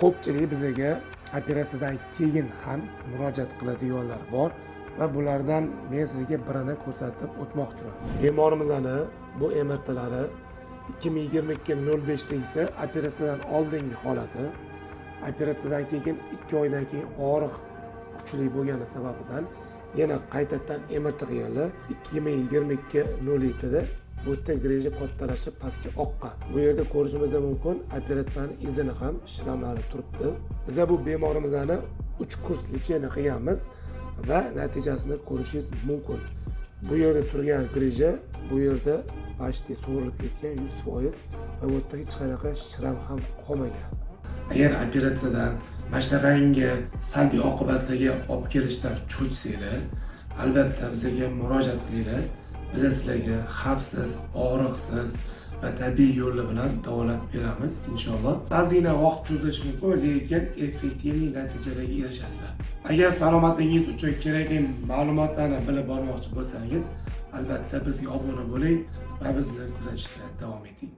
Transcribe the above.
Ko'pchilik bizga operatsiyadan keyin ham murojaat qiladiganlar bor va bulardan men sizga birini ko'rsatib o'tmoqchiman. Bemorimizni bu MRTlari 2022.05 esa operatsiyadan oldingi holati. Operatsiyadan keyin 2 oydan keyin og'riq kuchli bo'lgani sababidan yana qaytadan MRT qilganlar 2022.07da. Bu yerda грыжа kattalashib, pastga oqqan. Bu yerda ko'rishimiz mumkin, operatsiyani izini ham, шрам lari turibdi. Biza bu bemorimizni 3 kurs лечение qilganmiz va natijasini ko'rishingiz mumkin. Bu yerda turgan грыжа bu yerda почти so'rilib ketgan 100% va bu yerda hech qanaqa шрам ham qolmagan. Agar operatsiyadan mana shunaqangi salbiy oqibatlarga olib kelishdan cho'chisanglar, albatta bizga murojaat qilinglar. Biz sizlarga xavfsiz, og'riqsiz va tabiiy yo'llar bilan davolab beramiz, inshaalloh. Ozgina vaqt cho'zilishi mumkin, lekin эффективный natijalarga erishasizlar. Agar salomatligingiz uchun kerakli ma'lumotlarni bilib bormoqchi bo'lsangiz, albatta bizga obuna bo'ling va bizni kuzatishda davom eting.